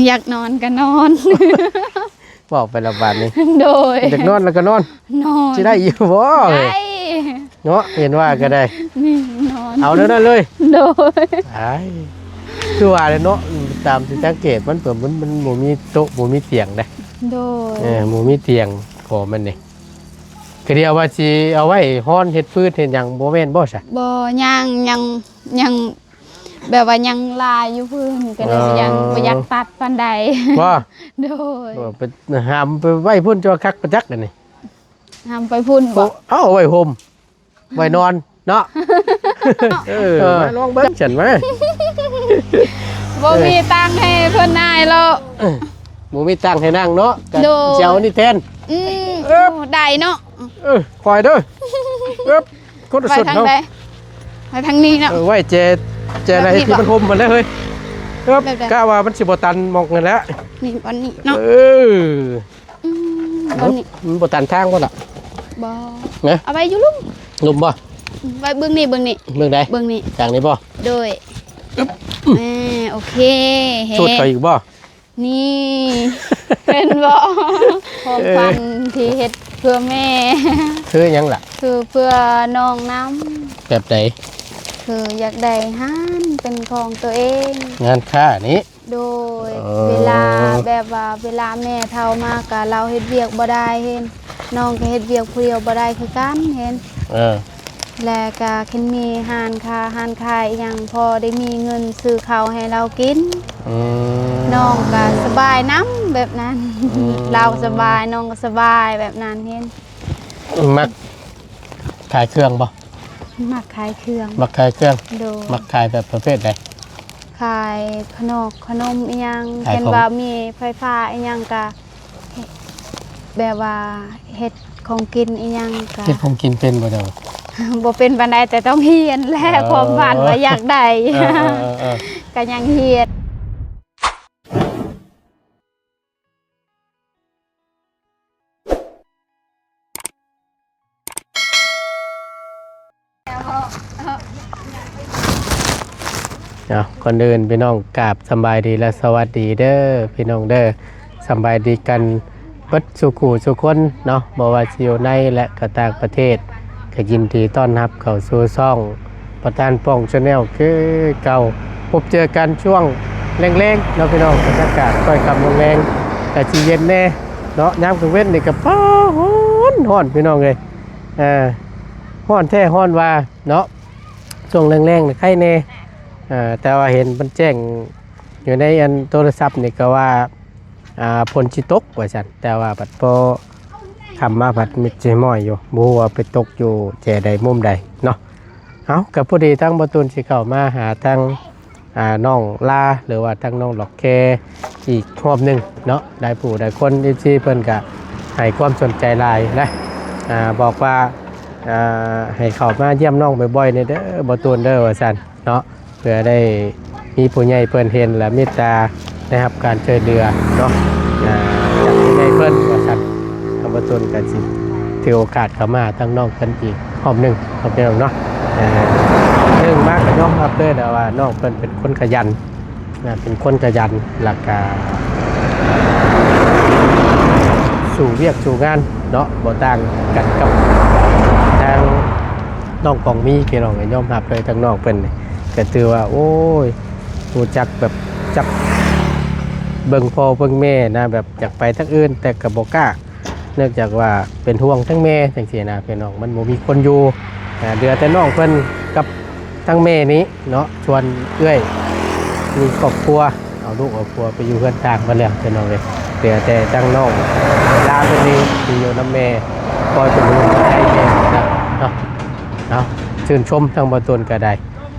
ຢາກນອນກໍນອນ. ເວົ້າໄປລະບາດນີ້. ໂດຍ. ຢາກນອນລະກໍນອນ. ນອນ. ຊິໄດ້ຢູ່ບໍ່? ໄດ້. ເນາະ ເຫັນວ່າກໍໄດ້. ນີ້ນອນ. ເອົາແນວນັ້ນເລີຍ. ໂດຍ. ອ້າຍ ຄືວ່າແຫຼະເນາະ ຕາມທີ່ສັງເກດມັນ ມັນ ມັນບໍ່ມີໂຕະ ບໍ່ມີຕຽງເດ້. ໂດຍ. ເອີ ບໍ່ມີຕຽງ ພໍມັນນີ້ ກະດຽວວ່າຊິເອົາໄວ້ຮ້ອນເຮັດຟືນເຮັດຫຍັງ ບໍ່ແມ່ນບໍ່ຊະ? ບໍ່ ຍັງ ຍັງ ຍັງ ແບບວ່າຍັງຫຼາຍຢູ່ພື້ນ ກໍເລີຍ ອໍ ຍັງບໍ່ຢາກຕັດປານໃດ. ບໍ່? ໂດຍ. ເອີ ໄປຫາມໄປໄວ້ພຸ້ນ ຈະວ່າຄັກປະຈັກອັນນີ້ ຫາມໄປພຸ້ນ. ໂອ້ ບໍ່? ເອົາໄວ້ຫົ່ມ ໄວ້ນອນເນາະ. ເອີ ເອີ ມາລອງເບິ່ງຊັ້ນມາ. ບໍ່ມີ ເອີ ຕັງໃຫ້ເພິ່ນນາຍເລາະ. ເອີ ບໍ່ມີຕັງໃຫ້ນັ່ງເນາະ ກະ ໂດຍ ຊິເອົານີ້ແທນ. ອືມ ເອີບ ໂອ້ ໄດ້ເນາະ. ເອີ ຄ່ອຍເດີ. ເອີບ ຄົນລະ ໄວ້ ສົດ ທາງ ເຮົາ ໃດ? ໄວ້ທາງນີ້ເນາະ. ເອີ ໄວ້ແຈ ແຈໃນ ແບບນີ້ ທີ່ມັນຫົ່ມມັນໄດ້ເຮີ້ຍ. ເອີບ ແບບໃດ? ກະວ່າມັນຊິບໍ່ຕັນໝ່ອງນັ້ນແຫຼະ. ນີ້ ບ່ອນນີ້ເນາະ. ເອີ ອືມ ບ່ອນນີ້ ມັນບໍ່ຕັນທາງບໍ່ລະ? ບໍ່ ນະ ເອົາໄວ້ຢູ່ລຸ່ມ. ລຸ່ມບໍ່? ໄວ້ເບື້ອງນີ້ ເບື້ອງນີ້. ເບື້ອງໃດ? ເບື້ອງນີ້ ກາງນີ້ບໍ່? ໂດຍ. ອືມ ແມ່ ໂອເຄ ເຫັນ ສູດເຂົາອີກບໍ່? ນີ້ ເຫັນບໍ່? ຂອງຂວັນ ເອີ ທີ່ເຮັດເພື່ອແມ່. ຄືຫຍັງລະ? ຄືເພື່ອນ້ອງນຳ. ແບບໃດ? ຄືຢາກໄດ້ຮ້ານເປັນຂອງຕົວເອງ. ຮ້ານຄ້ານີ້? ໂດຍ. ອໍ ເວລາແບບວ່າ ເວລາແມ່ເຖົ້າມາກະ ລາວເຮັດວຽກບໍ່ໄດ້ ເຫັນ ນ້ອງກະເຮັດວຽກຜູ້ດຽວບໍ່ໄດ້ຄືກັນ ເຫັນ. ເອີ ແລະກະຄັນມີຮ້ານຄ້າ ຮ້ານຂາຍອີ່ຫຍັງ ພໍໄດ້ມີເງິນຊື້ເຂົ້າໃຫ້ລາວກິນ. ອືມ ນ້ອງກະສະບາຍນຳແບບນັ້ນ. ອືມ ລາວສະບາຍ ນ້ອງກະສະບາຍແບບນັ້ນ ເຫັນ. ມັກຂາຍເຄື່ອງບໍ່? ມັກຂາຍເຄື່ອງ. ມັກຂາຍເຄື່ອງ. ໂດຍ. ມັກຂາຍແບບປະເພດໃດ? ຂາຍຂະໜອກຂະໜົມອີ່ຫຍັງ ຂາຍຂອງ ເຫັນວ່າມີໄຟຟ້າອີ່ຫຍັງກະ ແບບວ່າເຮັດຂອງກິນອີ່ຫຍັງກະ ເຮັດຂອງກິນເປັນບໍ່ເຈົ້າ? ບໍ່ເປັນປານໃດ ແຕ່ຕ້ອງຮຽນແຫຼະ. ອໍ ຄວາມຝັນວ່າຢາກໄດ້ ເອີ ເອີ ເອີ ກະຍັງຮຽນ. ເອົາ ກ່ອນອື່ນພີ່ນ້ອງ ກາບສຳບາຍດີ ແລະ ສະຫວັດດີເດີພີ່ນ້ອງເດີ. ສຳບາຍດີກັນເບິດສູ່ຄູ່ສູ່ຄົນເນາະ ບໍ່ວ່າຊິຢູ່ໃນ ແລະ ກໍຕ່າງປະເທດ ກໍຍິນດີຕ້ອນຮັບເຂົ້າສູ່ຊ່ອງ ປະທານປ່ອງ Channel ຄືເກົ່າ. ພົບເຈີກັນຊ່ວງແລງໆເນາະພີ່ນ້ອງ, ບັນຍາກາດຄ່ອຍຄ່ຳລົງແລງ ກະຊິເຢັນແດ່ເນາະ. ຍາມກາງເວັນນີ້ກະ ປາ ຮ້ອນ ຮ້ອນພີ່ນ້ອງເອີຍ. ເອີ ຮ້ອນແທ້ຮ້ອນວ່າເນາະ. ຊ່ວງແລງໆນີ້ໄຄແດ່ ເອີ ແຕ່ວ່າເຫັນມັນແຈ້ງຢູ່ໃນອັນໂທລະສັບນີ້ກະວ່າ ອ່າ ຝົນຊິຕົກວ່າຊັ້ນ, ແຕ່ວ່າບັດພໍຄ່ຳມາພັດມິດຊິໝ້ອຍຢູ່, ບໍ່ຮູ້ວ່າໄປຕົກຢູ່ແຈໃດມຸມໃດເນາະ. ເອົາ ກະພໍດີທາງບ່າວຕູນຊິເຂົ້າມາຫາທາງ ອ່າ ນ້ອງລາ ຫຼືວ່າທາງນ້ອງດອກແຄອີກຮອບໜຶ່ງເນາະ. ຫຼາຍຜູ້ຫຼາຍຄົນ ເອັຟຊີ ເພິ່ນກະໃຫ້ຄວາມສົນໃຈຫຼາຍນະ ອ່າ ບອກວ່າ ອ່າ ໃຫ້ເຂົ້າມາຢ້ຽມນ້ອງບ່ອຍໆແດ່ເດີ ບ່າວຕູນເດີ ວ່າຊັ້ນເນາະ. ເພື່ອໄດ້ມີຜູ້ໃຫຍ່ເພິ່ນເຫັນ ແລະ ເມດຕາໄດ້ຮັບການຊ່ວຍເຫຼືອເນາະ ອ່າ ຈາກຜູ້ໃຫຍ່ເພິ່ນວ່າຊັ້ນ. ທາງບ່າວຕູນກະຊິຖືໂອກາດເຂົ້າມາຫາທາງນ້ອງເພິ່ນອີກຮອບໜຶ່ງເນາະ ພີ່ນ້ອງເນາະ. ອ່າ ເຊິ່ງມາກະຍອມຮັບເລີຍນະວ່ານ້ອງເພິ່ນເປັນຄົນຂະຫຍັນນະ ເປັນຄົນຂະຫຍັນ ແລ້ວກະສູ້ວຽກສູ້ງານເນາະ ບໍ່ຕ່າງກັນກັບທາງ ນ້ອງກອງມີ ພີ່ນ້ອງ ຍອມຮັບເລີຍ ທາງນ້ອງເພິ່ນນີ້ກະຖືວ່າ ໂອ້ຍ ຮູ້ຈັກແບບ ຈັກເບິ່ງພໍ່ເບິ່ງແມ່ນະ ແບບຢາກໄປທາງອື່ນ ແຕ່ກະບໍ່ກ້າ ເນື່ອງຈາກວ່າເປັນຫ່ວງທັງແມ່ຈັ່ງຊີ້ນະ ພີ່ນ້ອງ ມັນບໍ່ມີຄົນຢູ່ ເຫຼືອແຕ່ນ້ອງເພິ່ນກັບທັງແມ່ນີ້ເນາະ. ສ່ວນເອື້ອຍມີຄອບຄົວ ເອົາລູກເອົາຜົວໄປຢູ່ເຮືອນຕ່າງໝົດແລ້ວ ພີ່ນ້ອງເອີຍ. ເຫຼືອແຕ່ທາງນ້ອງລາເພິ່ນນີ້ທີ່ຢູ່ນຳແມ່ ຄອຍເປັນຫຸ່ນເປັນໄພແດ່ເນາະ. ເອົາ ຊື່ນຊົມທາງບ່າວຕູນກໍໄດ້.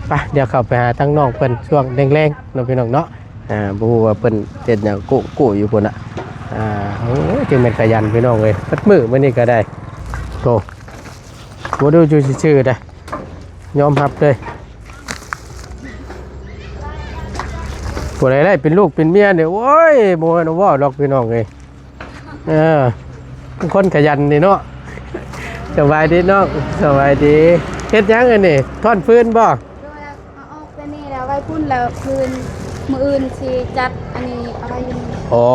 ໄປ ດຽວເຂົ້າໄປຫາທາງນ້ອງເພິ່ນຊ່ວງແລງໆເນາະ ພີ່ນ້ອງເນາະ. ອ່າ ບໍ່ຮູ້ວ່າເພິ່ນເຮັດຫຍັງ ໂກ້ໆຢູ່ພຸ້ນນະ. ອ່າ ໂອ້ຍ ຈັ່ງແມ່ນຂະຫຍັນ ພີ່ນ້ອງເອີຍ ເບິດມື້ມື້ນີ້ກໍໄດ້. ໂຕ ບໍ່ໄດ້ຢູ່ຊື່ໆເດ້ ຍອມຮັບເລີຍ. ຜູ້ໃດໄດ້ເປັນລູກເປັນເມຍນີ້ ໂອ້ຍ ບໍ່ແມ່ນເວົ້າດອກ ພີ່ນ້ອງເອີຍ. ເອີ ຄົນຂະຫຍັນນີ້ເນາະ. ສະບາຍດີນ້ອງ ສະບາຍດີ. ເຮັດຫຍັງອັນນີ້ ທ້ອນຟືນບໍ່? ໂດຍ ເອົາອອກແຕ່ນີ້ແລ້ວໄວ້ພຸ້ນແລ້ວຟືນ. ມື້ອື່ນຊິຈັດອັນນີ້ເອົາໄວ້ຢູ່ນີ້. ອໍ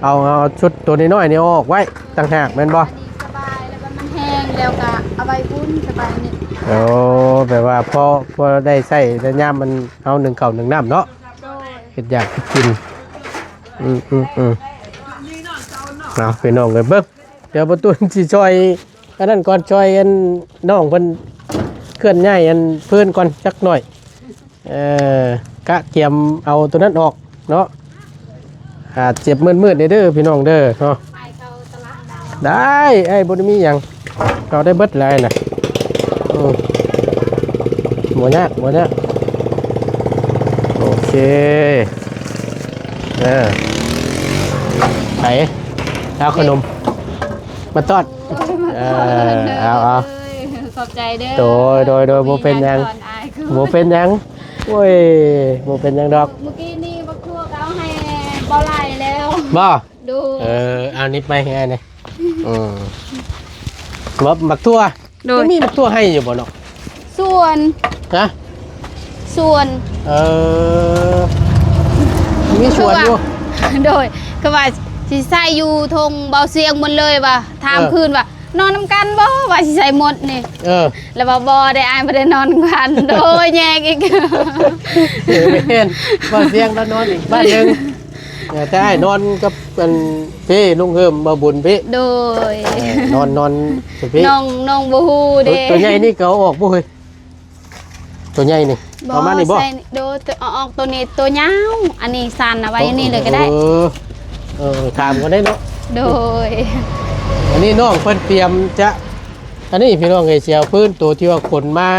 ເອົາ ເອົາຊຸດໂຕນ້ອຍໆນີ້ອອກໄວ້ຕ່າງຫາກແມ່ນບໍ່? ອັນນີ້ສະບາຍ ແລ້ວມັນແຫ້ງແລ້ວກະເອົາໄວ້ພຸ້ນ ສະບາຍນີ້. ໂອ້ ແປວ່າພໍ ພໍໄດ້ໃຊ້ໃນຍາມມັນ ເຮົາໜຶ້ງເຂົ້າໜຶ້ງນ້ຳເນາະ. ໂດຍ ເຮັດຢາກເຮັດກິນ. ອືມໆໆ ເອົາ ພີ່ນ້ອງເອີຍ ເບິ່ງ ດຽວປະຕູນຊິຊ່ອຍອັນນັ້ນກ່ອນ ຊ່ອຍອັນນ້ອງເພິ່ນເຄື່ອນຍ້າຍອັນພື້ນກ່ອນຈັກໜ້ອຍ. ເອີ ກະກຽມເອົາໂຕນັ້ນອອກເນາະ. ອາດເຈັບມືດໆເດີພີ່ນ້ອງເດີເນາະ. ໄດ້ ອ້າຍບໍ່ໄດ້ມີຫຍັງ ເອົາໄດ້ເບິດແຫຼະນະ. ອືມ ບໍ່ຍາກ ບໍ່ຍາກ. ໂອເຄ ເອີ ໄປ ເອົາຂະໜົມມາຕ້ອນ. ໂອ້ຍ ມາຕ້ອນ ເອີ ເດີ ເອົາ ເອົາ ເອີ ຂອບໃຈເດີ. ໂດຍ ໂດຍ ໂດຍ ບໍ່ເປັນຫຍັງ ບໍ່ເປັນຫຍັງ. ໂອ້ຍ ບໍ່ເປັນຫຍັງດອກ. ມື້ກີ້ນີ້ບັກຖົ່ວກໍເອົາໃຫ້ບໍ່ຫຼາຍແລ້ວ. ບໍ່? ໂດຍ ເອີ ເອົານິບໄມ້ໃຫ້ອ້າຍແດ່. ອືມ ບັກ ບັກຖົ່ວ. ໂດຍ ຍັງມີບັກຖົ່ວໃຫ້ຢູ່ບໍ່ເນາະ? ສວນ ຮະ? ສວນ ເອີ ມີສວນຢູ່. ໂດຍ ຄືວ່າຊິໃສ່ຢູ່ທົ່ງເບົາຊຽງໝົດເລີຍວ່າ ຖາມ ເອີ ຄືນວ່າ ນອນນຳກັນບໍ່ ວ່າຊິໃສ່ໝົດນີ້. ເອີ ແລ້ວວ່າບໍ່ໄດ້ ອ້າຍບໍ່ໄດ້ນອນນຳກັນ. ໂດຍ ແຍກອີກ. ເອີ ແມ່ນ ເບົາຊຽງລາວນອນອີກບ້ານໜຶ່ງ. ເອີ ແຕ່ອ້າຍນອນກັບອັນເພ ລຸງເຮີມ ເບົາບຸນເພ. ໂດຍ ເອີ ນອນ ນອນເພ. ນ້ອງ ນ້ອງບໍ່ຮູ້ເດ້. ໂຕໃຫຍ່ນີ້ກໍເອົາອອກບໍ່ເຮີ້ຍ? ໂຕໃຫຍ່ນີ້ ເອົາມານີ້ບໍ່? ໃສ່ ໂດຍ ເອົາອອກໂຕນີ້ ໂຕຍາວ ອັນນີ້ສັ້ນ ເອົາໄວ້ອັນນີ້ເລີຍກໍໄດ້. ເອີ ເອີ ຖາມກໍໄດ້ເນາະ. ໂດຍ ອັນນີ້ນ້ອງເພິ່ນຕຽມຈະ ອັນນີ້ພີ່ນ້ອງເອີຍ ຊິເອົາພື້ນໂຕທີ່ວ່າຂົນມາ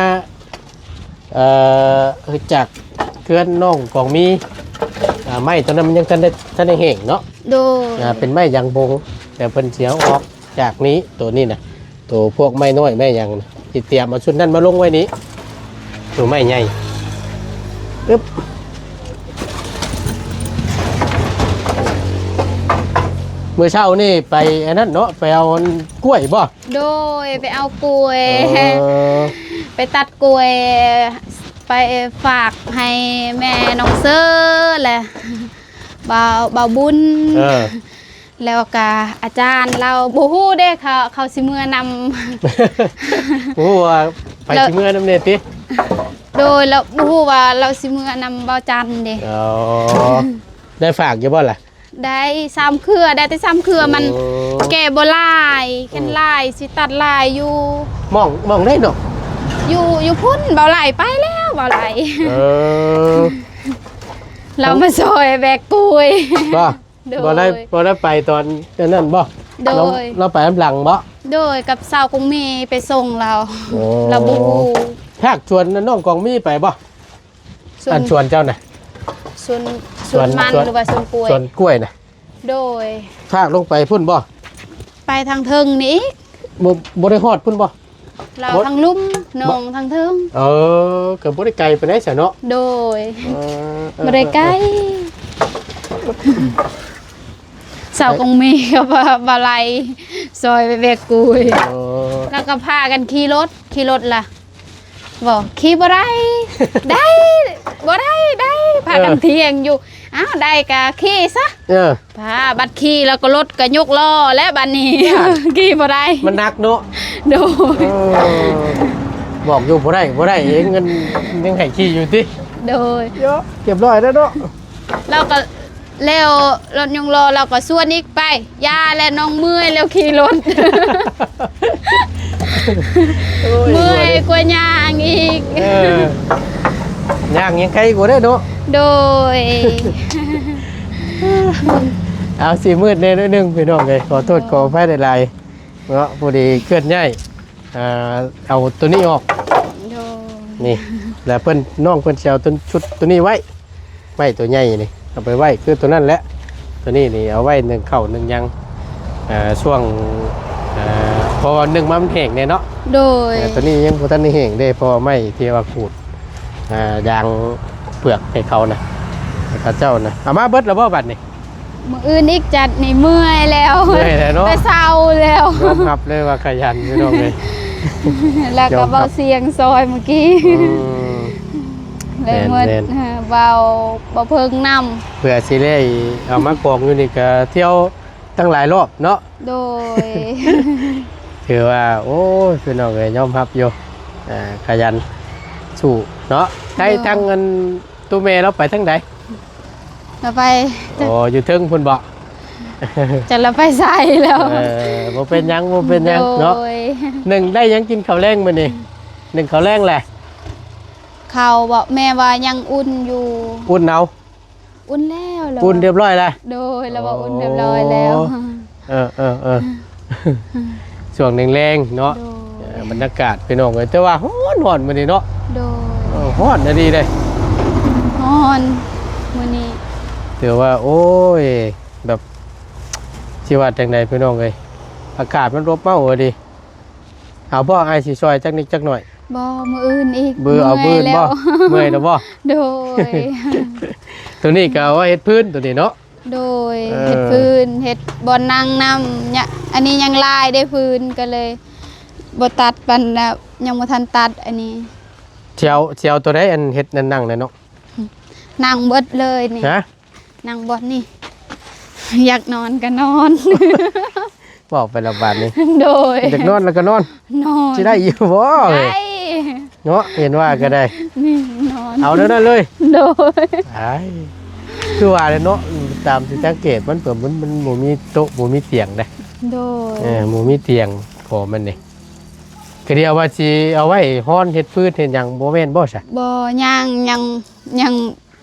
ເອີ ຈາກເຮືອນນ້ອງກອງມີ ອ່າ ໄມ້ຕົວນັ້ນມັນຍັງທັນໄດ້ ທັນໄດ້ແຫ້ງເນາະ. ໂດຍ ອ່າ ເປັນໄມ້ຢາງບົງ ແຕ່ເພິ່ນຊິເອົາອອກຈາກນີ້ ໂຕນີ້ນະ ໂຕພວກໄມ້ນ້ອຍໄມ້ຫຍັງນະ ຊິຕຽມເອົາຊຸດນັ້ນມາລົງໄວ້ນີ້ ໂຕໄມ້ໃຫຍ່. ອຶບ ມື້ເຊົ້ານີ້ໄປອັນນັ້ນເນາະ ໄປເອົາອັນກ້ວຍບໍ່? ໂດຍ ໄປເອົາກ້ວຍ. ເອີ ໄປຕັດກ້ວຍ ໄປຝາກໃຫ້ແມ່ນ້ອງເຊີ ແລະ ບ່າວ ບ່າວບຸນ. ເອີ ແລ້ວກະອາຈານລາວບໍ່ຮູ້ເດ້ ເຂົາ ເຂົາຊິເມືອນຳ. ບໍ່ຮູ້ວ່າໃຜ ແລ້ວ ຊິເມືອນຳແດ່ຕິ? ໂດຍ ແລ້ວບໍ່ຮູ້ວ່າລາວຊິເມືອນຳບ່າວຈັນເດ້. ອໍ ໄດ້ຝາກຢູ່ບໍ່ລະ? ໄດ້ສາມເຄືອ ໄດ້ແຕ່ສາມເຄືອ. ໂອ້ ມັນແກ່ບໍ່ຫຼາຍ ຄັນ ອືມ ຫຼາຍຊິຕັດຫຼາຍຢູ່. ໝ່ອງ ໝ່ອງໃດເນາະ? ຢູ່ ຢູ່ພຸ້ນ ເບົາໄຫຼໄປແລ້ວ ເບົາໄຫຼ. ເອີ ລາວມາຊ່ອຍແບກກ້ວຍ. ບໍ່? ໂດຍ ບໍ່ໄດ້ ບໍ່ໄດ້ໄປຕອນນັ້ນບໍ່? ໂດຍ ລາວ ລາວໄປນຳຫຼັງບໍ່? ໂດຍ ກັບສາວກົງມີໄປສົ່ງລາວ. ໂອ້ ລາວບໍ່ຮູ້. ພາກສວນນ້ອງກອງມີໄປບໍ່? ສວນ ອັນສວນເຈົ້ານະ? ສວນ ສວນ ສວນມັນ ສວນ ຫຼືວ່າສວນກ້ວຍ? ສວນກ້ວຍນະ. ໂດຍ ພາກລົງໄປພຸ້ນບໍ່? ໄປທາງເທິງນີ້ອີກ. ບໍ່ ບໍ່ໄດ້ຮອດພຸ້ນບໍ່? ລາວ ບໍ່ ທາງລຸ່ມ ນ້ອງ ບໍ່ ທາງເທິງ. ເອີ ກໍບໍ່ໄດ້ໄກປານໃດຊະເນາະ. ໂດຍ ເອີ ບໍ່ໄດ້ໄກ. ເອີ ເອີ ສາວກົງມີກັບບ່າວໄຫຼຊ່ອຍໄປແບກກ້ວຍ. ເອີ ແລ້ວກໍພາກັນຂີ່ລົດ ຂີ່ລົດລະ ບໍ່ ຂີ່ບໍ່ໄດ້ ໄດ້ ບໍ່ໄດ້ ໄດ້ ພາກັນ ເອີ ຖຽງຢູ່. ອ້າວ ໄດ້ກະຂີ່ຊະ. ເອີ ພາ ບັດຂີ່ແລ້ວກໍລົດກໍຍົກລໍ້ແລ້ວບັດນີ້ ຢ້ານ ຂີ່ບໍ່ໄດ້ ມັນໜັກເນາະ. ໂດຍ ເອີ ບອກຢູ່ບໍ່ໄດ້ ບໍ່ໄດ້ ເອີ ເງິນຍັງໃຫ້ຂີ່ຢູ່ຕິ. ໂດຍ ເອີ ຮຽບຮ້ອຍແລ້ວເນາະ. ລາວກໍ ແລ້ວລົດຍົກລໍ້ລາວກໍຊວນອີກໄປ ຢ່າແຫຼະ ນ້ອງເມື່ອຍແລ້ວຂີ່ລົດ. ໂອ້ຍ ເມື່ອຍກວ່າຍ່າງອີກ. ເອີ ຍ່າງຍັງໄກກວ່າເດ້ເນາະ. ໂດຍ ເອົາ ຊິມືດແດ່ໜ້ອຍໜຶ່ງພີ່ນ້ອງເອີຍ ຂໍໂທດ ໂດຍ ຂໍອະໄພຫຼາຍໆເນາະ ພໍດີເຄື່ອນຍ້າຍ ອ່າ ເອົາໂຕນີ້ອອກ. ໂດຍ ນີ້ ແລ້ວເພິ່ນ ນ້ອງເພິ່ນຊິເອົາໂຕ ຊຸດໂຕນີ້ໄວ້ ໄວ້ໂຕໃຫຍ່ນີ້ ເອົາໄປໄວ້ຄືໂຕນັ້ນແຫຼະ. ໂຕນີ້ນີ້ເອົາໄວ້ໜຶ້ງເຂົ້າໜຶ້ງຫຍັງ ເອີ ຊ່ວງ ເອີ ເພາະວ່າໜຶ້ງມາມັນແຫ້ງແດ່ເນາະ. ໂດຍ ເອີ ໂຕນີ້ຍັງບໍ່ທັນໄດ້ແຫ້ງເດ້ ເພາະວ່າໄມ້ທີ່ວ່າຂູດ ເອີ ຢາງເປືອກໃຫ້ເຂົານະ ໃຫ້ເຂົາເຈົ້ານະ. ເອົາມາເບິດແລ້ວບໍ່ບັດນີ້? ມື້ອື່ນອີກຈັດນີ້ ເມື່ອຍແລ້ວ ເມື່ອຍແລ້ວເນາະ ແຕ່ເຊົ້າແລ້ວ. ຍອມຮັບເລີຍວ່າຂະຫຍັນພີ່ນ້ອງເອີຍ ແລ້ວກໍ ຍອມຮັບ ເບົາສຽງຊ່ອຍມື້ກີ້. ອືມ ເລີຍໝົດ ແມ່ນໆ ເອີ ເວົ້າບໍ່ເພິ່ງນຳ ເພື່ອຊິໄດ້ເອົາມາກອງຢູ່ນີ້ ກະທ່ຽວຕັ້ງຫຼາຍຮອບເນາະ. ໂດຍ ຖືວ່າ ໂອ້ຍ ພີ່ນ້ອງເອີຍ ຍອມຮັບຢູ່ ອ່າ ຂະຫຍັນສູ້ເນາະ. ໃຊ້ ໂດຍ ທາງອັນ ໂຕແມ່ລາວໄປທາງໃດ? ລາວໄປ ອໍ ຢູ່ເທິງພຸ້ນບໍ? ຈັກລາວໄປໃສແລ້ວ. ເອີ ບໍ່ເປັນຫຍັງ ບໍ່ເປັນຫຍັງເນາະ. ໂດຍ ໜຶ້ງໄດ້ຫຍັງກິນເຂົ້າແລງມື້ນີ້? ໜຶ້ງເຂົ້າແລງແຫຼະ. ເຂົ້າບໍ? ແມ່ວ່າຍັງອຸ່ນຢູ່. ອຸ່ນເອົາ? ອຸ່ນແລ້ວ ອຸ່ນຮຽບຮ້ອຍແລ້ວ. ໂດຍ ລາວວ່າອຸ່ນຮຽບຮ້ອຍແລ້ວ. ອໍ ເອີໆໆ ຊ່ວງແລງໆເນາະ. ໂດຍ ເອີ ບັນຍາກາດພີ່ນ້ອງເອີຍ ແຕ່ວ່າຮ້ອນໆມື້ນີ້ເນາະ. ໂດຍ ເອີ ຮ້ອນອີ່ຫຼີເດ້. ຮ້ອນມື້ນີ້ ຖືວ່າ ໂອ້ຍ ແບບ ຊິວ່າຈັ່ງໃດພີ່ນ້ອງເອີຍ ອາກາດມັນອົບເອົ້າອີ່ຫຼີ. ເອົາບໍ່ ອ້າຍຊິຊ່ອຍຈັກນິດຈັກໜ້ອຍ? ບໍ່ ມື້ອື່ນອີກ. ບື ເອົາບືນບໍ່? ເມື່ອຍແລ້ວບໍ່? ໂດຍ ໂຕນີ້ກໍເອົາໄວ້ເຮັດພື້ນ ໂຕນີ້ເນາະ. ໂດຍ ເອີ ເຮັດພື້ນ ເຮັດບ່ອນນັ່ງນຳ ຍະ ອັນນີ້ຍັງຫຼາຍເດ້ ພື້ນ ກໍເລີຍບໍ່ຕັດປານໃດ ຍັງບໍ່ທັນຕັດອັນນີ້. ຊິເອົາ ຊິເອົາໂຕໃດ ອັນເຮັດນັ້ນນັ່ງນັ້ນເນາະ? ນັ່ງເບິດເລີຍນີ້. ຮະ? ນັ່ງບ່ອນນີ້ ຢາກນອນກໍນອນ. ເວົ້າໄປແລ້ວບາດນີ້. ໂດຍ ຢາກນອນແລ້ວກໍນອນ. ນອນ ຊິໄດ້ຢູ່ບໍ່? ໄດ້ເນາະ ເຫັນວ່າກໍໄດ້. ນີ້ນອນ ເອົາແນວນັ້ນເລີຍ. ໂດຍ ອ້າຍ ຄືວ່າແຫຼະເນາະ ຕາມທີ່ສັງເກດມັນ ມັນ ມັນບໍ່ມີໂຕະ ບໍ່ມີຕຽງເດ້. ໂດຍ ເອີ ບໍ່ມີຕຽງພໍມັນນີ້ ກະດຽວວ່າຊິເອົາໄວ້ຮ້ອນເຮັດຟືນເຮັດຫຍັງ ບໍ່ແມ່ນບໍ່ຊະ? ບໍ່ ຍັງ ຍັງ ຍັງ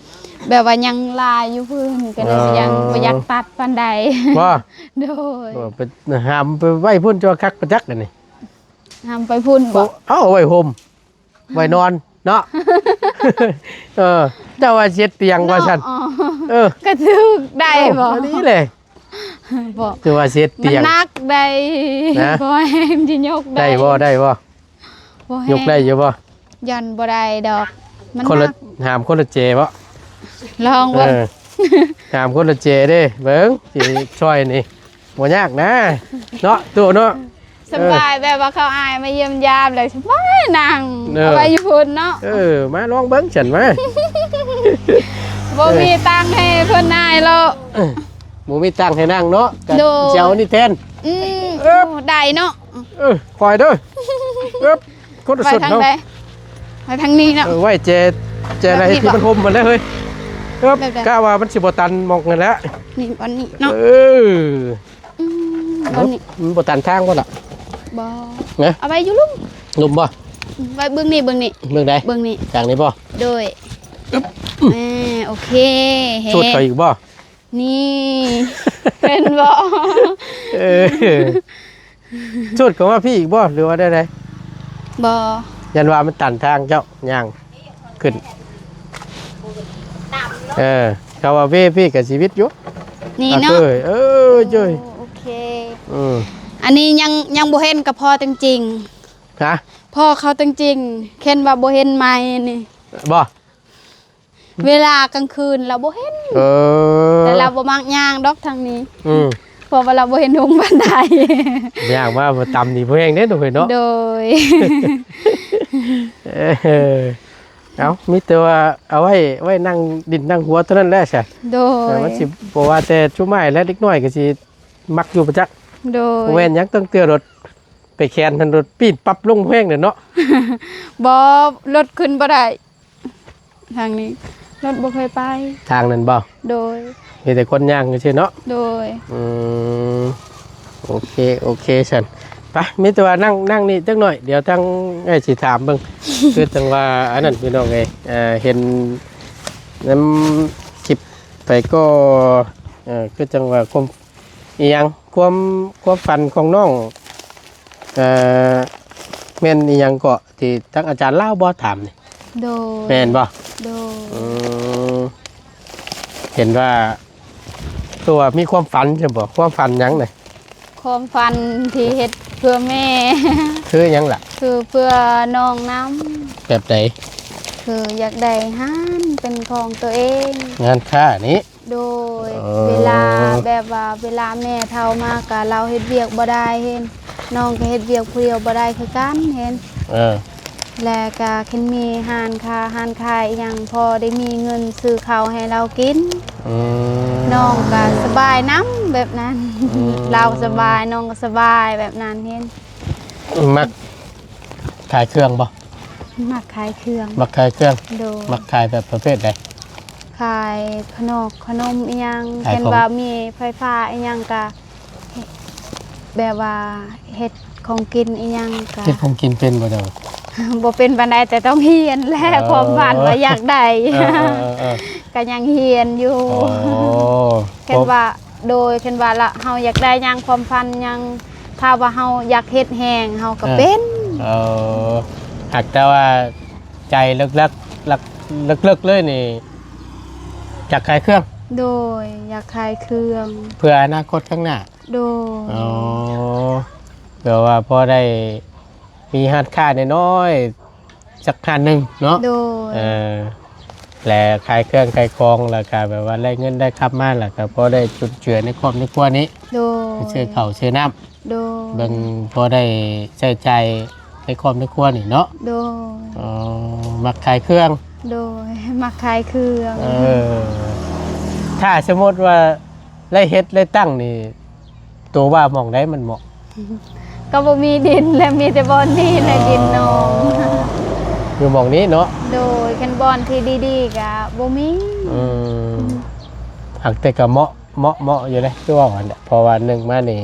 ແບບວ່າຍັງຫຼາຍຢູ່ພື້ນ ກໍເລີຍ ອໍ ບໍ່ຢາກ ບໍ່ຢາກຕັດປານໃດ. ບໍ່? ໂດຍ ບໍ່ ໄປຫາມໄປໄວ້ພຸ້ນ ຈະວ່າຄັກປະຈັກອັນນີ້ ຫາມໄປພຸ້ນບໍ່? ເອົາໄວ້ຫົ່ມ ໄວ້ນອນເນາະ. ເອີ ເຈົ້າວ່າຊິເຮັດຕຽງວ່າຊັ້ນ. ເນາະ ອໍ ເອີ ກະຖືກໄດ້ບໍ່? ເອີ ອັນນີ້ແຫຼະ ບໍ່ ຄືວ່າຊິເຮັດຕຽງ ມັນໜັກໃດ໋ ນະ ບໍ່ແຮງຊິຍົກໄດ້ ໄດ້ບໍ່? ໄດ້ບໍ່? ບໍ່ແຮງ ຍົກໄດ້ຢູ່ບໍ່? ຢ້ານບໍ່ໄດ້ດອກ ມັນ ຄົນລະ ໜັກ ຫາມຄົນລະເຈບໍ່? ລອງເບິ່ງ ເອີ ຫາມຄົນລະເຈເດ້ ເບິ່ງຊິຊ່ອຍນີ້ ບໍ່ຍາກນະ ເນາະ ຕູ້ເນາະ. ສະບາຍ ເອີ ແບບວ່າເຂົາອ້າຍມາຢ້ຽມຢາມແລ້ວ ສະບາຍນັ່ງ ເອີ ເອົາໄວ້ຢູ່ພຸ້ນເນາະ. ເອີ ມາລອງເບິ່ງຊັ້ນມາ. ບໍ່ມີ ເອີ ຕັງໃຫ້ເພິ່ນອ້າຍເລາະ ເອີ ບໍ່ມີຕັງໃຫ້ນັ່ງເນາະ ກະ ໂດຍ ຊິເອົານີ້ແທນ. ອືມ ເອີບ ໂອ້ ໄດ້ເນາະ. ເອີ ຄ່ອຍເດີ ເອີບ ຄົນລະ ໄວ້ ສົດ ທາງ ເນາະ ໃດ? ໄວ້ທາງນີ້ເນາະ. ເອີ ໄວ້ແຈ ແຈໃດ ແບບນີ້ ທີ່ມັນຫົ່ມມັນໄດ້ເຮີ້ຍ. ເອີບ ແບບໃດ? ກະວ່າມັນຊິບໍ່ຕັນໝ່ອງນັ້ນແຫຼະ ນີ້ ບ່ອນນີ້ເນາະ. ເອີ ອືມ ບ່ອນນີ້ ມັນບໍ່ຕັນທາງບໍ່ລະ? ບໍ່ ນະ ເອົາໄວ້ຢູ່ລຸ່ມ ລຸ່ມບໍ່? ໄວ້ເບື້ອງນີ້ ເບື້ອງນີ້ ເບື້ອງໃດ? ເບື້ອງນີ້ ທາງນີ້ບໍ່? ໂດຍ ອືມ ແໝ່ ໂອເຄ ເຫັນ ສູດເຂົາອີກບໍ່? ນີ້ ເຫັນບໍ່? ເອີ ສູດເຂົ້າມາພີ້ອີກບໍ່ ຫຼືວ່າແນວໃດ? ບໍ່ ຢ້ານວ່າມັນຕັນທາງເຈົ້າຍ່າງຂຶ້ນ. ເອີ ເຂົາວ່າເວພີ້ກໍຊີວິດຢູ່ ນີ້ເນາະ. ເອີ ເອີ ໂອ້ຍ ໂອເຄ ອືມ ອັນນີ້ຍັງ ຍັງບໍ່ເຫັນກັບພໍ່ຕົງຈິງ. ຮະ? ພໍ່ເຂົາຕົງຈິງ ເຫັນວ່າບໍ່ເຫັນໃໝ່ນີ້ ບໍ່? ເວລາກາງຄືນລາວບໍ່ເຫັນ. ເອີ ແຕ່ລາວບໍ່ມັກຍ່າງດອກທາງນີ້. ອືມ ເພາະວ່າລາວບໍ່ເຫັນຫົງປານໃດ. ຍ່າງມາບໍ່ຕຳນີ້ບໍ່ແຮງເດ້ຕົວເນາະ. ໂດຍ ເອີ ເອົາ ມີແຕ່ວ່າເອົາໄວ້ ໄວ້ນັ່ງດິນນັ່ງຫົວເທົ່ານັ້ນແຫຼະຊະ. ໂດຍ ເອີ ມັນຊິບໍ່ວ່າແຕ່ຊຸມອ້າຍແລະເດັກນ້ອຍກໍຊິມັກຢູ່ປະຈັກ. ໂດຍ ບໍ່ແມ່ນຫຍັງ ຕັ້ງເທື່ອລົດ ໄປແຂນຫັ້ນລົດປີນປັບລົງແຮງເດ້ເນາະ. ບໍ່ ລົດຂຶ້ນບໍ່ໄດ້ ທາງນີ້ລົດບໍ່ເຄີຍໄປ. ທາງນັ້ນບໍ່? ໂດຍ ມີແຕ່ຄົນຍ່າງຊື່ເນາະ. ໂດຍ ອືມ ໂອເຄ ໂອເຄຊັ້ນ ໄປ ມີແຕ່ວ່ານັ່ງ ນັ່ງນີ້ຈັກໜ້ອຍ ດຽວທາງອ້າຍຊິຖາມເບິ່ງ. ຄືຈັ່ງວ່າອັນນັ້ນ ພີ່ນ້ອງເອີຍ ເອີ ເຫັນນຳຄລິບໄປກໍ ເອີ ຄືຈັ່ງວ່າຄວາມ ອີຫຍັງ ຄວາມ ຄວາມຝັນຂອງນ້ອງ ເອີ ແມ່ນອີຫຍັງເກາະ ທີ່ທາງອາຈານລາວບໍ່ຖາມນີ້? ໂດຍ ແມ່ນບໍ່? ໂດຍ ອືມ ເຫັນວ່າ ຄືວ່າມີຄວາມຝັນຊັ້ນບໍ່? ຄວາມຝັນຫຍັງນະ? ຄວາມຝັນທີ່ເຮັດເພື່ອແມ່. ຄືຫຍັງລະ? ຄືເພື່ອນ້ອງນຳ. ແບບໃດ? ຄືຢາກໄດ້ຮ້ານເປັນຂອງຕົວເອງ. ຮ້ານຄ້ານີ້? ໂດຍ ເອີ ເວລາແບບວ່າເວລາແມ່ເຖົ້າມາກະລາວເຮັດວຽກບໍ່ໄດ້ ເຫັນ ນ້ອງກະເຮັດວຽກຜູ້ດຽວບໍ່ໄດ້ຄືກັນ ເຫັນ ເອີ ແລະກະຄັນມີຮ້ານຄ້າຮ້ານຂາຍອີ່ຫຍັງ ພໍໄດ້ມີເງິນຊື້ເຂົ້າໃຫ້ລາວກິນ. ອືມ ນ້ອງກະສະບາຍນຳແບບນັ້ນ. ອືມ ລາວສະບາຍ ນ້ອງກະສະບາຍແບບນັ້ນເຫັນ. ມັກຂາຍເຄື່ອງບໍ່? ມັກຂາຍເຄື່ອງ. ມັກຂາຍເຄື່ອງ. ໂດຍ. ມັກຂາຍແບບປະເພດໃດ? ຂາຍຂະໜົມ ຂະໜົມອີ່ຫຍັງ ຂາຍຂອງ ຄັນວ່າມີໄຟຟ້າອີ່ຫຍັງກະ ແບບວ່າເຮັດຂອງກິນອີ່ຫຍັງກະ ເຮັດຂອງກິນເປັນບໍ່ເຈົ້າ? ບໍ່ເປັນປານໃດ ແຕ່ຕ້ອງຮຽນແຫຼະ. ເອີ ຄວາມຝັນວ່າຢາກໄດ້ ເອີໆໆໆ ກະຍັງຮຽນຢູ່. ອໍ ຄັນວ່າ ໂດຍ ຄັນວ່າລະ ເຮົາຢາກໄດ້ຫຍັງ ຄວາມຝັນຫຍັງ ຖ້າວ່າເຮົາຢາກເຮັດແຮງ ເຮົາກະ ເອີ ເປັນ. ເອີ ຫາກແຕ່ວ່າໃຈເລິກໆ ເລິກໆເລີຍນີ້ ຢາກຂາຍເຄື່ອງ. ໂດຍ ຢາກຂາຍເຄື່ອງ ເພື່ອອະນາຄົດຂ້າງໜ້າ. ໂດຍ. ອໍ ເພື່ອວ່າພໍໄດ້ມີຮ້ານຄ້ານ້ອຍໆ ສັກຮ້ານໜຶ່ງເນາະ. ໂດຍ. ເອີ ແລະຂາຍເຄື່ອງຂາຍຂອງ ແລ້ວກະແບບວ່າໄດ້ເງິນໄດ້ຄຳມາ ແລ້ວກະພໍໄດ້ຈຸນເຈືອໃນຄອບໃນຄົວນີ້. ໂດຍ. ໄປຊື້ເຂົ້າຊື້ນ້ຳ. ໂດຍ. ເບິ່ງພໍໄດ້ໃຊ້ຈ່າຍໃນຄອບໃນຄົວນີ້ເນາະ. ໂດຍ. ອໍ ມັກຂາຍເຄື່ອງ. ໂດຍ ມັກຂາຍເຄື່ອງ. ເອີ ຖ້າສົມມຸດວ່າໄດ້ເຮັດໄດ້ຕັ້ງນີ້ ໂຕວ່າໝ່ອງໃດມັນເໝາະ? ກະບໍ່ມີດິນແຫຼະ ມີແຕ່ບ່ອນນີ້ແຫຼະ ດິນໜອງ. ຢູ່ໝ່ອງນີ້ເນາະ. ໂດຍ. ຄັນບ່ອນທີ່ດີໆກະບໍ່ມີ. ອືມ ຫາກແຕ່ກະເໝາະ ເໝາະ ເໝາະຢູ່ເດ້ ຄືເວົ້າຫັ້ນແຫຼະ ເພາະວ່າໜຶ່ງມານີ້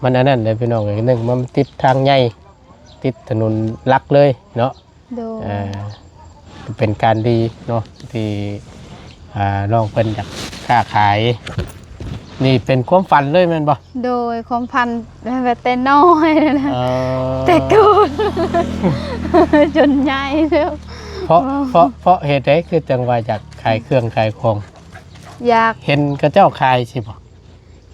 ມັນອັນນັ້ນເດ້ພີ່ນ້ອງເອີຍ ໜຶ່ງມາມັນຕິດທາງໃຫຍ່ ຕິດຖະໜົນຫຼັກເລີຍເນາະ. ໂດຍ. ເອີ ເປັນການດີເນາະ ທີ່ ອ່າ ນ້ອງເພິ່ນຢາກຄ້າຂາຍ ນີ້ເປັນຄວາມຝັນເລີຍແມ່ນບໍ່? ໂດຍ. ຄວາມຝັນແຕ່ນ້ອຍ ເອີ ແຕ່ເກີດ ຈົນໃຫຍ່ແລ້ວ. ເພາະ ເພາະ ເພາະເຫດໃດຄືຈັ່ງວ່າຢາກຂາຍເຄື່ອງຂາຍຂອງ? ຢາກ ເຫັນເຂົາເຈົ້າຂາຍຊີ້ບໍ່?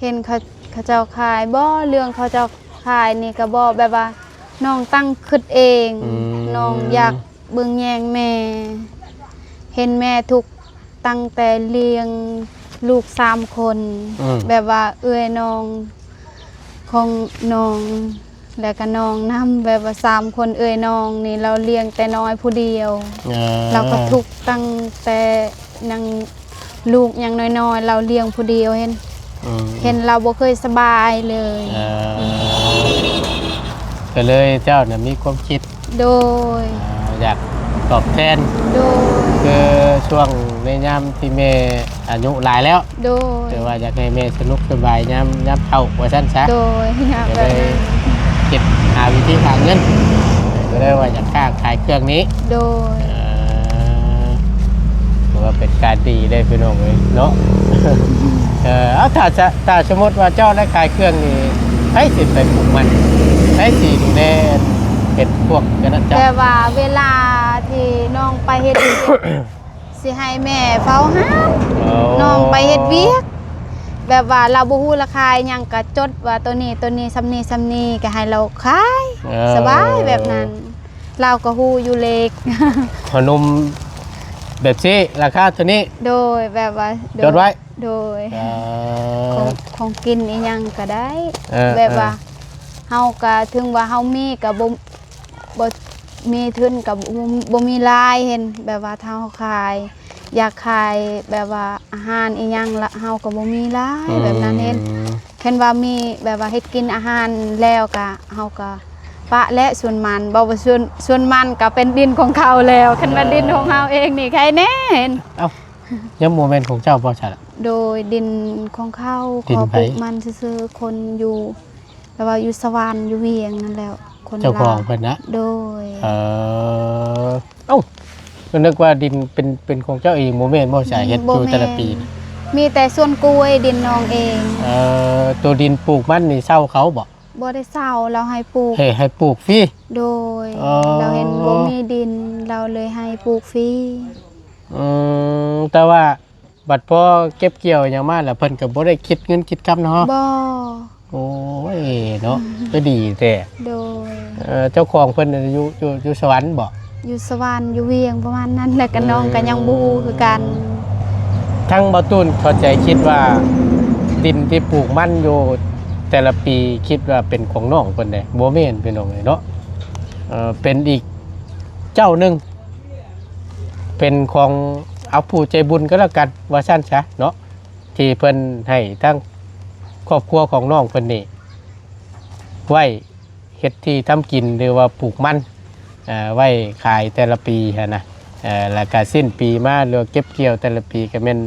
ເຫັນເຂົາ ເຂົາເຈົ້າຂາຍ. ບໍ່ ເລື່ອງເຂົາເຈົ້າຂາຍນີ້ກະບໍ່ ແບບວ່ານ້ອງຕັ້ງຄຶດເອງ. ອືມ ນ້ອງຢາກເບິ່ງແຍງແມ່ ເຫັນແມ່ທຸກຕັ້ງແຕ່ລ້ຽງລູກສາມຄົນ. ອືມ ແບບວ່າເອື້ອຍນ້ອງຂອງນ້ອງ ແລ້ວກະນ້ອງນຳ ແບບວ່າສາມຄົນເອື້ອຍນ້ອງນີ້ ລາວລ້ຽງແຕ່ນ້ອຍຜູ້ດຽວ. ເອີ ລາວກະທຸກຕັ້ງແຕ່ຍັງ ລູກຍັງນ້ອຍໆ ລາວລ້ຽງຜູ້ດຽວ ເຫັນ ອືມ ເຫັນລາວບໍ່ເຄີຍສະບາຍເລີຍ. ເອີ ກະເລີຍເຈົ້ານະມີຄວາມຄິດ ໂດຍ ອ່າ ຢາກຕອບແທນ. ໂດຍ. ຄືຊ່ວງໃນຍາມທີ່ແມ່ອາຍຸຫຼາຍແລ້ວ ໂດຍ ແຕ່ວ່າຢາກໃຫ້ແມ່ສະໜຸກສະບາຍຍາມ ຍາມເຖົ້າວ່າຊັ້ນຊະ. ໂດຍ. ກະເລີຍຄິດຫາວິທີຫາເງິນ ກະເລີຍວ່າຢາກຄ້າຂາຍເຄື່ອງນີ້. ໂດຍ. ເອີ ຖືວ່າເປັນການດີເດ້ພີ່ນ້ອງເອີຍເນາະ. ເອີ ເອົາ ຖ້າ ຖ້າສົມມຸດວ່າເຈົ້າໄດ້ຂາຍເຄື່ອງນີ້ ໃຜຊິໄປປູກມັນ? ໃຜຊິດູແລເຮັດພວກອັນນັ້ນເຈົ້າ? ແຕ່ວ່າເວລາທີ່ນ້ອງໄປເຮັດວຽກ ຊິໃຫ້ແມ່ເຝົ້າຮ້ານ. ອໍ ນ້ອງໄປເຮັດວຽກ ແບບວ່າລາວບໍ່ຮູ້ລາຄາອີ່ຫຍັງ ກະຈົດວ່າໂຕນີ້ ໂຕນີ້ ສ່ຳນີ້ ສ່ຳນີ້ ກະໃຫ້ລາວຂາຍ. ເອີ ສະບາຍແບບນັ້ນ ລາວກະຮູ້ຢູ່ເລກ ຂະໜົມແບບຊີ້ ລາຄາໂຕນີ້. ໂດຍ. ແບບວ່າ ໂດຍ ຈົດໄວ້. ໂດຍ. ເອີ ຂອງ ຂອງກິນອີ່ຫຍັງກະໄດ້. ເອີ ແບບວ່າ ເອີ ເຮົາກະ ເຖິງວ່າເຮົາມີກະບໍ່ ບໍ່ມີທຶນກະບໍ່ ບໍ່ມີລາຍ ເຫັນ ແບບວ່າຖ້າເຮົາຂາຍ ຢາກຂາຍແບບວ່າອາຫານອີ່ຫຍັງລະ ເຮົາກະບໍ່ມີລາຍ. ອືມ ແບບນັ້ນເຫັນ ຄັນວ່າມີແບບວ່າເຮັດກິນອາຫານແລ້ວກະ ເຮົາກະປະແຫຼະສວນມັນ ບໍ່ວ່າສວນ ສວນມັນກະເປັນດິນຂອງເຂົາແລ້ວ. ຄັນວ່າ ເອີ ດິນຂອງເຮົາເອງນີ້ໃຄແນ່ ເຫັນ. ເອົ້າ ຍັງບໍ່ແມ່ນຂອງເຈົ້າບໍ່ຊະລະ? ໂດຍ. ດິນຂອງເຂົາ ດິນໃຜ? ຂໍປູກມັນຊື່ໆ ຄົນຢູ່ ແຕ່ວ່າຢູ່ສະຫວັນ ຢູ່ວຽງນັ້ນແຫຼະ ຄົນລາວ ເຈົ້າຂອງເພິ່ນນະ? ໂດຍ. ເອີ ເອົ້າ ກະນຶກວ່າດິນເປັນ ເປັນຂອງເຈົ້າເອງ ບໍ່ແມ່ນບໍ່? ສາເຮັດ ບໍ່ແມ່ນ ຢູ່ແຕ່ລະປີນະ ມີແຕ່ສວນກ້ວຍ ດິນນ້ອງເອງ. ເອີ ໂຕດິນປູກມັນນີ້ເຊົ່າເຂົາບໍ່? ບໍ່ໄດ້ເຊົ່າ ລາວໃຫ້ປູກ. ເຮັດໃຫ້ປູກຟຣີ? ໂດຍ. ອໍ ລາວເຫັນບໍ່ມີດິນ ລາວເລີຍໃຫ້ປູກຟຣີ. ອືມ ແຕ່ວ່າ ບັດພໍເກັບກ່ຽວຫຍັງມາແລ້ວ ເພິ່ນກະບໍ່ໄດ້ຄິດເງິນຄິດຄຳນຳເຮົາ. ບໍ່. ໂອ້ຍເນາະ ອືມ ກະດີແທ້. ໂດຍ. ເອີ ເຈົ້າຂອງເພິ່ນຢູ່ ຢູ່ ຢູ່ສະຫວັນບໍ? ຢູ່ສະຫວັນ ຢູ່ວຽງ ປະມານນັ້ນແຫຼະ. ກະ ອືມ ນ້ອງກະຍັງບໍ່ຮູ້ຄືກັນ. ທັງບ່າວຕູນເຂົ້າໃຈຄິດວ່າ ດິນທີ່ປູກມັນຢູ່ແຕ່ລະປີ ຄິດວ່າເປັນຂອງນ້ອງເພິ່ນເດ້. ບໍ່ແມ່ນ ພີ່ນ້ອງເອີຍເນາະ. ເອີ ເປັນອີກ ເຈົ້າໜຶ່ງ ເປັນຂອງ ເອົາ ຜູ້ໃຈບຸນກໍແລ້ວກັນ ວ່າຊັ້ນຊະເນາະ ທີ່ເພິ່ນໃຫ້ທາງຄອບຄົວຂອງນ້ອງເພິ່ນນີ້ ໄວ້ເຮັດທີ່ທຳກິນ ຫຼືວ່າປູກມັນ ເອີ ໄວ້ຂາຍແຕ່ລະປີຫັ້ນນະ ເອີ ແລ້ວກະສິ້ນປີມາ ຫຼືວ່າເກັບກ່ຽວແຕ່ລະປີ ກະແມ່ນ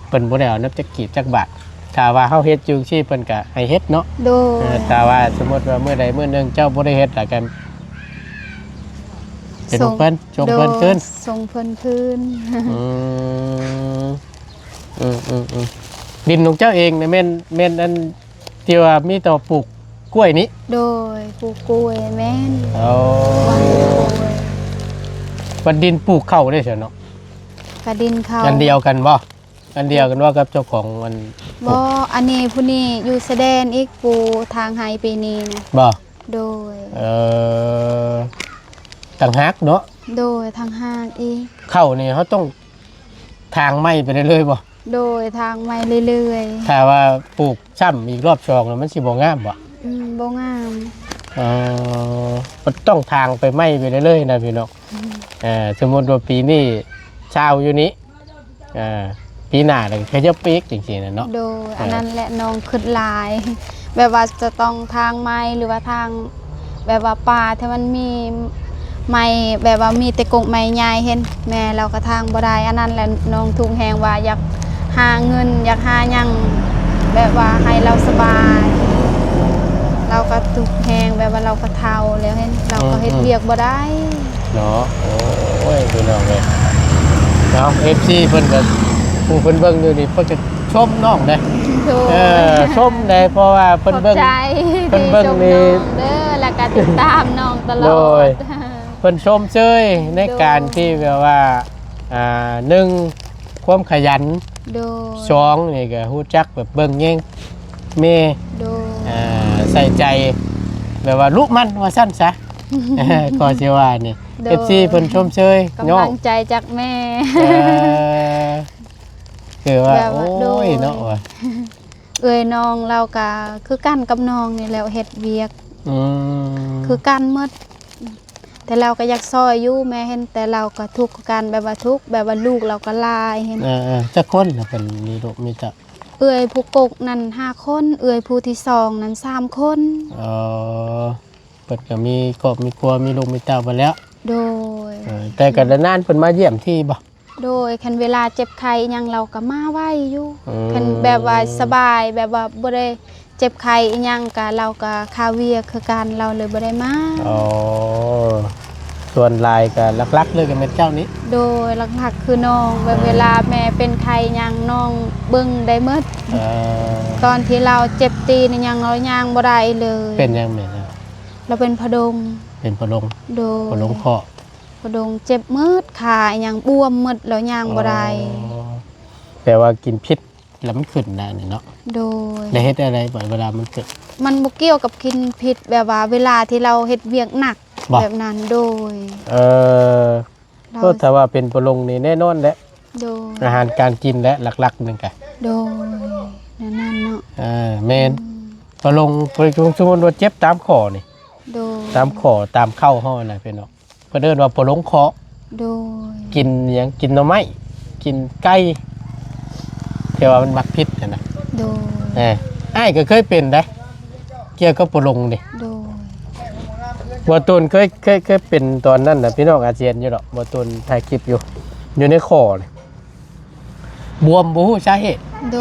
ເພິ່ນບໍ່ໄດ້ເອົານຳຈັກກີບຈັກບາດ. ຖ້າວ່າເຮົາເຮັດຢູ່ຈັ່ງຊີ້ ເພິ່ນກະໃຫ້ເຮັດເນາະ. ໂດຍ ເອີ ຖ້າວ່າສົມມຸດວ່າມື້ໃດມື້ໜຶ່ງເຈົ້າບໍ່ໄດ້ເຮັດ ແລ້ວກະເປັນຂອງເພິ່ນ ໂດຍ ສົ່ງເພິ່ນຄືນ. ໂດຍ ສົ່ງເພິ່ນຄືນ. ອືມ ອືມໆໆ ດິນຂອງເຈົ້າເອງນະ ແມ່ນ ແມ່ນອັນ ທີ່ວ່າມີແຕ່ວ່າປູກກ້ວຍນີ້? ໂດຍ ປູກກ້ວຍ ແມ່ນ. ໂອ້ ວາງປູກກ້ວຍ. ບັດດິນປູກເຂົ້າເດ້ຊັ້ນເນາະ? ກະດິນເຂົ້າ. ອັນດຽວກັນບໍ່? ອັນດຽວກັນບໍ່ກັບເຈົ້າຂອງອັນ? ບໍ່ ອັນນີ້ຜູ້ນີ້ຢູ່ຊາຍແດນອີກ ປູທາງໄຮ່ປີນີ້ນະ. ບໍ່? ໂດຍ. ເອີ ຕ່າງຫາກເນາະ? ໂດຍ ຕ່າງຫາກອີກ. ເຂົ້ານີ້ເຮົາຕ້ອງ ທາງໃໝ່ໄປເລື້ອຍໆບໍ່? ໂດຍ ທາງໃໝ່ເລື້ອຍໆ. ຖ້າວ່າປູກຊ້ຳອີກລອບສອງແລ້ວ ມັນຊິບໍ່ງາມບໍ່? ອືມ ບໍ່ງາມ. ເອີ ມັນຕ້ອງທາງໄປໃໝ່ໄປເລື້ອຍໆນະພີ່ນ້ອງ. ອືມ ເອີ ສົມມຸດວ່າປີນີ້ຊາວຢູ່ນີ້ ເອີ ປີໜ້າລະຂະຫຍັບໄປອີກ ຈັ່ງຊີ້ນະເນາະ. ໂດຍ ເອີ ອັນນັ້ນແຫຼະ ນ້ອງຄຶດຫຼາຍ ແບບວ່າຈະຕ້ອງທາງໃໝ່ ຫຼືວ່າທາງ ແບບວ່າປ່າທີ່ມັນມີໄມ້ ແບບວ່າມີແຕ່ກົກໄມ້ໃຫຍ່ ເຫັນແມ່ລາວກໍທາງບໍ່ໄດ້. ອັນນັ້ນແຫຼະນ້ອງທຸກແຮງວ່າຢາກຫາເງິນ ຢາກຫາຫຍັງ ແບບວ່າໃຫ້ລາວສະບາຍ. ລາວກໍທຸກແຮງ ແບບວ່າລາວກໍເຖົ້າແລ້ວ ເຫັນລາວກໍເຮັດ ອືມໆ ວຽກບໍ່ໄດ້ເນາະ. ໂອ້ຍ ພີ່ນ້ອງເອີຍ ເນາະ ເອັຟຊີ ເພິ່ນກໍ ຜູ້ເພິ່ນເບິ່ງຢູ່ນີ້ ເພິ່ນກໍ ຊົມນ້ອງເດ້. ໂດຍ ເອີ ຊົມເດ້ ເພາະວ່າເພິ່ນເບິ່ງ ຂອບໃຈ ເພິ່ນເບິ່ງນີ້ ຊົມນ້ອງເດີ ແລ້ວກໍຕິດຕາມນ້ອງຕະຫຼອດ. ໂດຍ ເພິ່ນຊົມເຊີຍໃນ ໂດຍ ການທີ່ແບບວ່າ ອ່າ ໜຶ່ງ ຄວາມຂະຫຍັນ. ໂດຍ ສອງ ນີ້ກໍຮູ້ຈັກແບບເບິ່ງແຍງແມ່. ໂດຍ ອ່າ ໃສ່ໃຈ ແບບວ່າລຸໝັ່ນວ່າຊັ້ນຊະ ກໍຊິວ່ານີ້. ໂດຍ ເອັຟຊີ ເພິ່ນຊົມເຊີຍ ກຳລັງໃຈຈາກແມ່. ເອີ ຄືວ່າ ແບບວ່າ ໂອ້ຍ ໂດຍ ເນາະ ວ່າ ເອື້ອຍນ້ອງລາວກະຄືກັນກັບນ້ອງນີ້ແຫຼະ ເຮັດວຽກ ອືມ ຄືກັນໝົດ. ແຕ່ລາວກະຢາກຊ່ອຍຢູ່ ແມ່ເຫັນ ແຕ່ລາວກະທຸກຄືກັນ ແບບວ່າທຸກ ແບບວ່າລູກລາວກະຫຼາຍ ເຫັນ. ເອີໆ ຈັກຄົນລະເພິ່ນມີລູກມີເຕົ້າ? ເອື້ອຍຜູ້ກົກນັ້ນຫ້າຄົນ ເອື້ອຍຜູ້ທີສອງນັ້ນສາມຄົນ. ອໍ ເພິ່ນກະມີຄອບມີຄົວ ມີລູກມີເຕົ້າເບິດແລ້ວ. ໂດຍ ເອີ ແຕ່ກະນານໆເພິ່ນມາຢ້ຽມທີບໍ່? ໂດຍ ຄັນເວລາເຈັບໄຂ້ອີ່ຫຍັງລາວກໍມາໄວຢູ່. ອືມ ຄັນແບບວ່າສະບາຍ ແບບວ່າບໍ່ໄດ້ເຈັບໄຂ້ອີ່ຫຍັງກະ ລາວກໍຄາວຽກຄືກັນ ລາວເລີຍບໍ່ໄດ້ມາ. ອໍ ສ່ວນຫຼາຍກໍຫຼັກໆເລີຍກໍແມ່ນເຈົ້ານີ້. ໂດຍ ຫຼັກໆຄືນ້ອງ ແບບ ອ່າ ເວລາແມ່ເປັນໄຂ້ຫຍັງ ນ້ອງເບິ່ງໄດ້ໝົດ. ເອີ ຕອນທີ່ລາວເຈັບຕີນອີ່ຫຍັງ ລາວຍ່າງບໍ່ໄດ້ເລີຍ. ເປັນຫຍັງແມ່? ລາວເປັນພະດົງ. ເປັນພະດົງ. ໂດຍ ພະດົງເຄາະ. ກະດົງເຈັບໝົດ ຂາອີ່ຫຍັງບວມໝົດ ແລ້ວຍ່າງບໍ່ໄດ້. ອໍ ແປວ່າກິນພິດແລ້ວມັນຂຶ້ນນະນີ້ເນາະ. ໂດຍ ແລ້ວເຮັດແນວໃດບັດເວລາມັນເກີດ? ມັນບໍ່ກ່ຽວກັບກິນພິດ ແບບວ່າເວລາທີ່ລາວເຮັດວຽກໜັກ ບໍ່? ແບບນັ້ນ. ໂດຍ ເອີ ລາວ ເອີ ຖ້າວ່າເປັນປະລົງນີ້ແນ່ນອນແຫຼະ. ໂດຍ ອາຫານການກິນແຫຼະ ຫຼັກໆ ໜຶ່ງກະ. ໂດຍ ແນວນັ້ນເນາະ. ເອີ ແມ່ນ. ອືມ ປະລົງ ປະລົງ ສົມມຸດວ່າເຈັບຕາມຂໍ້ນີ້. ໂດຍ ຕາມຂໍ້ ຕາມເຄົ້າເຮົານະພີ່ນ້ອງ. ເພິ່ນເອີ້ນວ່າປະລົງເຄາະ. ໂດຍ ກິນຫຍັງ? ກິນໜໍ່ໄມ້ ກິນໄກ່ ແຕ່ວ່າມັນມັກຜິດຫັ້ນນະ. ໂດຍ ເອີ ອ້າຍກໍເຄີຍເປັນໄດ໋ ກ່ຽວກັບປະລົງນີ້. ໂດຍ ບໍ່ຕູນເຄີຍ ເຄີຍ ເຄີຍເປັນຕອນນັ້ນນະ ພີ່ນ້ອງອາດຊິເຫັນຢູ່ດອກ ບໍ່ຕູນຖ່າຍຄລິບຢູ່ ຢູ່ໃນຄໍນີ້. ບວມບໍ່ຮູ້ສາເຫດ. ໂດ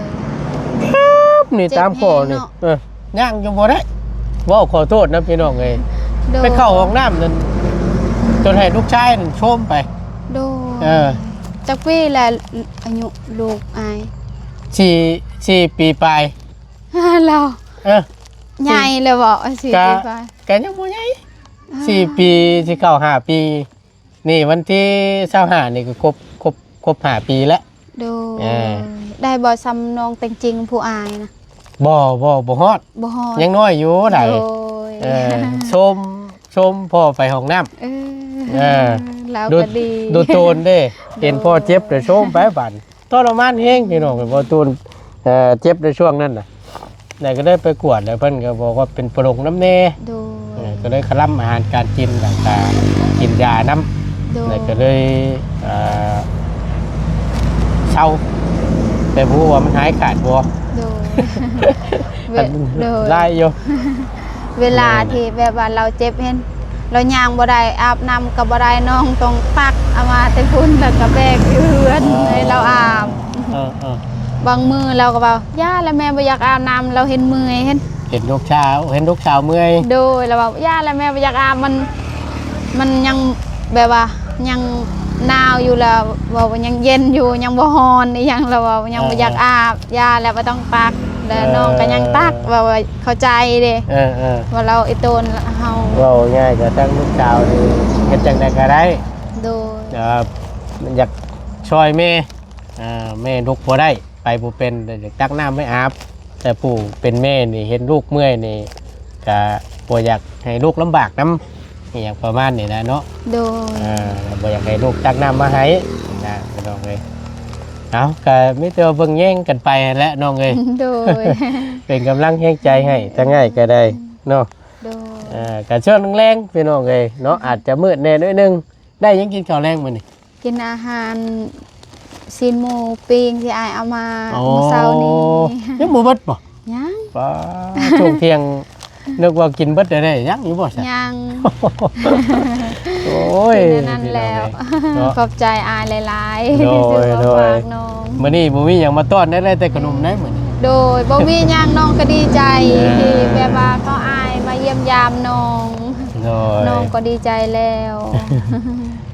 ຍ ແບບນີ້ຕາມຄໍນີ້. ເຈັບແຮງເນາະ. ເອີ ຍ່າງຢູ່ບໍ່ໄດ້ ເວົ້າຂໍໂທດນຳພີ່ນ້ອງເອີຍ. ໂດຍ ໄປເຂົ້າຫ້ອງນ້ຳນັ້ນ ຈົນໃຫ້ລູກຊາຍນັ້ນໂຊມໄປ. ໂດຍ ເອີ ຈັກປີແລ້ວອາຍຸລູກອ້າຍ? ສີ່ ສີ່ປີປາຍ. ລາວ ເອີ ໃຫຍ່ແລ້ວບໍ່? ສີ່ປີປາຍ ກະຍັງບໍ່ໃຫຍ່. ອ່າ ສີ່ປີ ຊິເຂົ້າຫ້າປີ. ນີ້ວັນທີຊາວຫ້ານີ້ກໍຄົບ ຄົບ ຄົບຫ້າປີແລ້ວ. ໂດຍ ເອີ ໄດ້ບໍ່ສ່ຳນ້ອງແຕ່ງຈິງຜູ້ອ້າຍນະ? ບໍ່ ບໍ່ ບໍ່ຮອດ ບໍ່ຮອດ ຍັງນ້ອຍຢູ່ໃດ໋. ໂດຍ ເອີ ຊົມ ຊົມພໍ່ໄປຫ້ອງນ້ຳ. ເອີ ເອີ ລາວກໍດີ ດູໂຕນເດ້. ໂດຍ ເຫັນພໍ່ເຈັບແລ້ວຊົມໄປບາດ ທໍລະມານແຮງພີ່ນ້ອງ. ພໍ່ຕູນ ເອີ ເຈັບໃນຊ່ວງນັ້ນນະ ແລ້ວກໍໄດ້ໄປກວດ ແລ້ວເພິ່ນກໍບອກວ່າເປັນປະຫຼົງນຳແດ່. ໂດຍ ເອີ ກໍເລີຍຄະລຳອາຫານການກິນ ແລ້ວກໍກິນຢານຳ ໂດຍ ແລ້ວກໍເລີຍ ເອີ ເຊົາ ແຕ່ບໍ່ຮູ້ວ່າມັນຫາຍຂາດບໍ່. ໂດຍ ເວ- ອັນ ໂດຍ ຫຼາຍຢູ່ ເວລາ ແມ່ນ ທີ່ແບບວ່າລາວເຈັບເຫັນ ລາວຍ່າງບໍ່ໄດ້ ອາບນ້ຳກໍບໍ່ໄດ້ ນ້ອງຕ້ອງຕັກເອົາມາແຕ່ພຸ້ນ ແລ້ວກໍແບກຢູ່ເຮືອນ ອໍ ໃຫ້ລາວອາບ. ເອີໆ ບາງມື້ລາວກໍເວົ້າ ຢ່າລະແມ່ ບໍ່ຢາກອາບນ້ຳ ລາວເຫັນເມື່ອຍ ເຫັນ ເຫັນລູກສາວ ເຫັນລູກສາວເມື່ອຍ ໂດຍ ລາວເວົ້າ ຢ່າລະແມ່ ບໍ່ຢາກອາບ ມັນ ມັນຍັງແບບວ່າຍັງໜາວຢູ່ ລາວເວົ້າວ່າຍັງເຢັນຢູ່ ຍັງບໍ່ຮ້ອນອີ່ຫຍັງ ລາວເວົ້າຍັງບໍ່ຢາກອາບ ຢ່າລະ ບໍ່ຕ້ອງຕັກ ແລ້ວ ເອີ ນ້ອງກໍຍັງຕັກ ເວົ້າວ່າເຂົ້າໃຈເດ້ ເອີໆ ວ່າລາວອີ່ຕົນເຮົາ ເວົ້າງ່າຍກໍທັງລູກສາວນີ້ເຮັດຈັ່ງໃດກໍໄດ້ ໂດຍ ແຕ່ວ່າຢາກຊ່ອຍແມ່ ອ່າ ແມ່ລຸກບໍ່ໄດ້ ໄປບໍ່ເປັນ ແຕ່ຢາກຕັກນ້ຳໃຫ້ອາບ ແຕ່ຜູ້ເປັນແມ່ນີ້ເຫັນລູກເມື່ອຍນີ້ ກະບໍ່ຢາກໃຫ້ລູກລຳບາກນຳ ອີ່ຫຍັງປະມານນີ້ນະເນາະ ໂດຍ ອ່າ ບໍ່ຢາກໃຫ້ລູກຕັກນ້ຳມາໃຫ້ນະ ພີ່ນ້ອງເອີຍ ເອົາ ກະມີແຕ່ວ່າເບິ່ງແຍງກັນໄປຫັ້ນແຫຼະ ນ້ອງເອີຍ ໂດຍ ເປັນກຳລັງແຮງໃຈໃຫ້ ທັງອ້າຍກໍໄດ້ເນາະ ໂດຍ ອ່າ ກະຊ່ວງແລງໆ ພີ່ນ້ອງເອີຍເນາະ ອາດຈະມືດແດ່ໜ້ອຍໜຶ່ງ ໄດ້ຫຍັງກິນເຂົ້າແລງມື້ນີ້? ກິນອາຫານຊີ້ນໝູປີ້ງທີ່ອ້າຍເອົາມາ ອໍ ມື້ເຊົ້ານີ້ ຍັງບໍ່ເບິດບໍ່? ຍັງ ປ້າ ຊ່ວງທ່ຽງ ນຶກວ່າກິນເບິດແລ້ວເດ້ ຍັງຢູ່ບໍ່ຊະ? ຍັງ ໂອ້ຍ ກິນອັນນັ້ນແລ້ວ ພີ່ນ້ອງເອີຍເນາະ ຂອບໃຈອ້າຍຫຼາຍໆ ໂດຍ ທີ່ຊື້ມາ ໂດຍ ຝາກນ້ອງ ມື້ນີ້ບໍ່ມີຫຍັງມາຕ້ອນໄດ້ ໄດ້ແຕ່ຂະໜົມໄດ໋ມື້ນີ້ ໂດຍ ບໍ່ມີຫຍັງ ນ້ອງກໍດີໃຈ ອ່າ ທີ່ແບບວ່າເຂົາອ້າຍມາຢ້ຽມຢາມນ້ອງ ໂດຍ ນ້ອງກໍດີໃຈແລ້ວ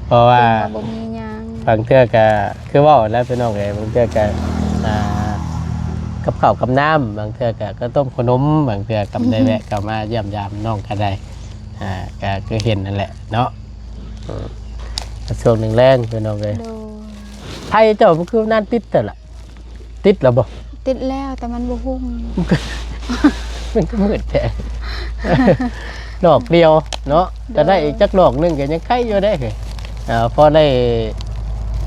ເພາະວ່າ ເຖິງວ່າບໍ່ມີຫຍັງ ບາງເທື່ອກະຄືເວົ້າແຫຼະພີ່ນ້ອງເອີຍ ບາງເທື່ອກະ ອ່າ ກັບເຂົ້າກັບນ້ຳ ບາງເທື່ອກະເຂົ້າຕົ້ມເຂົ້າໜົມ ບາງເທື່ອກະໄດ້ແວະເຂົ້າມາຢ້ຽມຢາມນ້ອງກໍໄດ້ ອ່າ ກະຄືເຫັນນັ້ນແຫຼະເນາະ ອືມ ຊ່ວງແລງໆ ພີ່ນ້ອງເອີຍ ໂດຍ ໄຟເຈົ້າມັນຄືນານຕິດແທ້ລະ ຕິດແລ້ວບໍ່? ຕິດແລ້ວ ແຕ່ມັນບໍ່ຮຸ່ງ ມັນກໍມືດແທ້ ດອກດຽວເນາະ ໂດຍ ກໍໄດ້ອີກຈັກດອກໜຶ່ງກໍຍັງໄຄຢູ່ເດ້ ເອີ ພໍໄດ້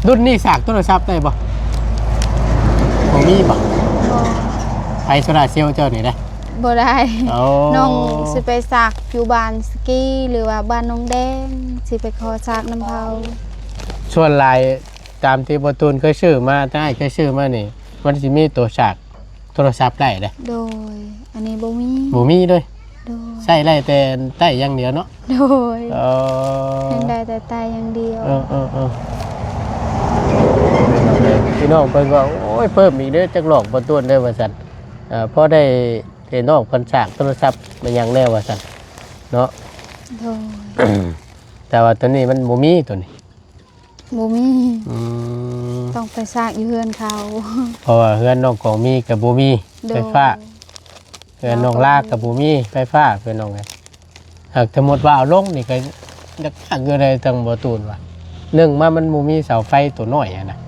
ລຸ້ນນີ້ສາກໂທລະສັບໄດ້ບໍ່? ບໍ່ມີບໍ່? ບໍ່ ໄຟໂຊລາເຊວເຈົ້ານີ້ນະ? ບໍ່ໄດ້ ໂອ້ ນ້ອງຊິໄປສາກຢູ່ບ້ານສະກີ ຫຼືວ່າບ້ານໜອງແດງ ຊິໄປຂໍສາກນຳເຂົາ ສ່ວນຫຼາຍ ຕາມທີ່ບໍ່ຕູນເຄີຍຊື້ມາ ແຕ່ອ້າຍເຄີຍຊື້ມານີ້ ມັນຊິມີໂຕສາກໂທລະສັບໄດ້ເດ້ ໂດຍ ອັນນີ້ບໍ່ມີ ບໍ່ມີເລີຍ ໂດຍ ໃຊ້ໄດ້ແຕ່ໄຕ້ຢ່າງດຽວເນາະ ໂດຍ ເອີ ຍັງໄດ້ແຕ່ໄຕ້ຢ່າງດຽວ ເອີໆ ພີ່ນ້ອງເພິ່ນວ່າ ໂອ້ຍ ເພີ່ມອີກເດີ ຈັກດອກບໍ່ຕູນເດີ ວ່າຊັ້ນ ເອີ ພໍໄດ້ ໄດ້ນ້ອງເພິ່ນສາກໂທລະສັບມາຫຍັງແດ່ ວ່າຊັ້ນເນາະ ໂດຍ ແຕ່ວ່າໂຕນີ້ມັນບໍ່ມີ ໂຕນີ້ ບໍ່ມີ ອືມ ຕ້ອງໄປສາກຢູ່ເຮືອນເຂົາ ເພາະວ່າເຮືອນນ້ອງກອງມີກໍບໍ່ມີ ໂດຍ ໄຟຟ້າ ເຮືອນນ້ອງລາກໍບໍ່ມີໄຟຟ້າ ພີ່ນ້ອງເອີຍ ຫາກສົມມຸດວ່າເອົາລົງນີ້ກໍຍາກຢູ່ໃດ໋ ທາງບໍ່ຕູນວ່າ ໜຶ່ງມາມັນບໍ່ມີເສົາໄຟໂຕນ້ອຍຫັ້ນນະ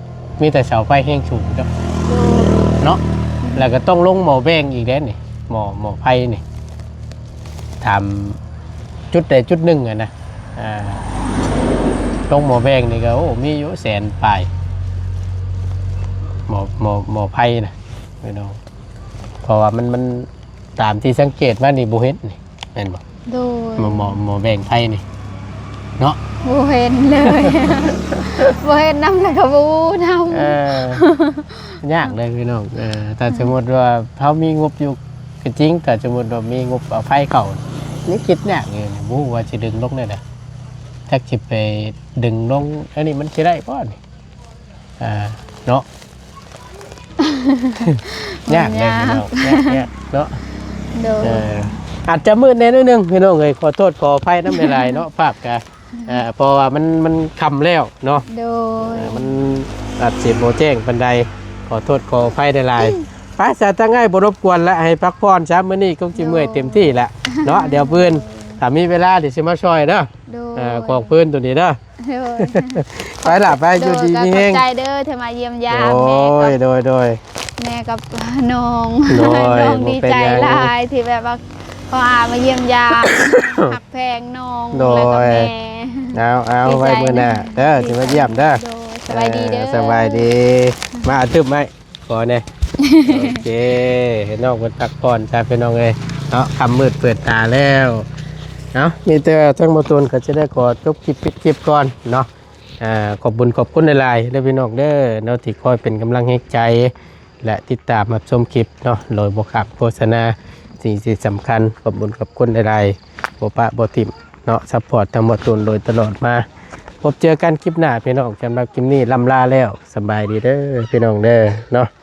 ມີແຕ່ເສົາໄຟແຮງສູງເນາະ ໂດຍ ເນາະ ແລ້ວກໍຕ້ອງລົງໝໍ້ແບ່ງອີກເດ້ນີ້ ໝໍ້ ໝໍ້ໄຟນີ້ ຕາມຈຸດໃດຈຸດໜຶ່ງຫັ້ນນະ ອ່າ ລົງໝໍ້ແບ່ງນີ້ກໍ ໂອ້ ມີຢູ່ແສນປາຍ ໝໍ້ ໝໍ້ ໝໍ້ໄຟນະ ພີ່ນ້ອງ ເພາະວ່າມັນ ມັນ ຕາມທີ່ສັງເກດມານີ້ບໍ່ເຫັນນີ້ ແມ່ນບໍ່? ໂດຍ ໝໍ້ ໝໍ້ ໝໍ້ແບ່ງໄຟນີ້ເນາະ ບໍ່ເຫັນເລີຍ ບໍ່ເຫັນນຳ ແລ້ວກໍບໍ່ຮູ້ນຳ ເອີ ຍາກເລີຍພີ່ນ້ອງ ເອີ ຖ້າສົມມຸດວ່າເຮົາມີງົບຢູ່ ກໍຈິງ ຖ້າສົມມຸດວ່າມີງົບເອົາໄຟເຂົ້າ ຍັງຄິດຍາກຢູ່ ບໍ່ຮູ້ວ່າຊິດຶງລົງແນວໃດ ຈັກຊິໄປດຶງລົງ ອັນນີ້ມັນຊິໄດ້ບໍ່ນີ້ ອ່າ ເນາະ ຍາກເດ້ພີ່ນ້ອງ ຍາກ ຍາກເນາະ ໂດຍ ເອີ ອາດຈະມືດແດ່ໜ້ອຍໜຶ່ງພີ່ນ້ອງເອີຍ ຂໍໂທດຂໍອະໄພນຳຫຼາຍໆເນາະ ພາບກະ ເອີ ເພາະວ່າມັນ ມັນຄ່ຳແລ້ວເນາະ ໂດຍ ເອີ ມັນອາດຊິບໍ່ແຈ້ງປານໃດ ຂໍໂທດຂໍອະໄພຫຼາຍໆ ໄປຊະ ທາງອ້າຍບໍ່ລົບກວນລະ ໃຫ້ພັກຜ່ອນຊະ ມື້ນີ້ຄົງຊິເມື່ອຍເຕັມທີ່ລະເນາະ ດຽວມື້ອື່ນ ຖ້າມີເວລາດຽວຊິມາຊ່ອຍເດີ ໂດຍ ເອີ ຂອງເພິ່ນໂຕນີ້ເດີ ໂດຍ ໄປລະ ໄປ ໂດຍ ຢູ່ດີມີແຮງ ກໍຂອບໃຈເດີທີ່ມາຢ້ຽມຢາມ ໂດຍ ແມ່ກັບ ໂດຍ ໂດຍ ແມ່ກັບນ້ອງ ໂດຍ ນ້ອງດີໃຈຫຼາຍທີ່ແບບວ່າເຂົາຫາມາຢ້ຽມຢາມ ຮັກແພງນ້ອງ ໂດຍ ແລ້ວກໍແມ່ ເອົາ ເອົາ ດີໃຈ ໄວ້ມື້ໜ້າເດີ ຊິມາຢ້ຽມເດີ ໂດຍ ສະບາຍດີເດີ ເອີ ສະບາຍດີ ມາອາຕຶບໄມ້ ຂໍແດ່ ໂອເຄ ໃຫ້ນ້ອງເພິ່ນພັກຜ່ອນຊະພີ່ນ້ອງເອີຍເນາະ ຄ່ຳມືດເປີດຕາແລ້ວ ເອົາ ມີແຕ່ທາງບໍ່ຕົນກໍຈະໄດ້ຂໍຈົບຄລິບ ປິດຄລິບກ່ອນເນາະ. ອ່າ ຂອບບຸນຂອບຄຸນຫຼາຍໆເດີພີ່ນ້ອງເດີເນາະ ທີ່ຄອຍເປັນກຳລັງແຮງໃຈ ແລະ ຕິດຕາມຮັບຊົມຄລິບເນາະ ໂດຍບໍ່ຂາມໂຄສະນາ. ສິ່ງທີ່ສຳຄັນ ຂອບບຸນຂອບຄຸນຫຼາຍໆ ບໍ່ປະບໍ່ຖິ້ມເນາະ ຊັບພອດທາງບໍ່ຕົນໂດຍຕະຫຼອດມາ. ພົບເຈີກັນຄລິບໜ້າພີ່ນ້ອງ. ສຳລັບຄລິບນີ້ລ່ຳລາແລ້ວ ສະບາຍດີເດີພີ່ນ້ອງເດີເນາະ.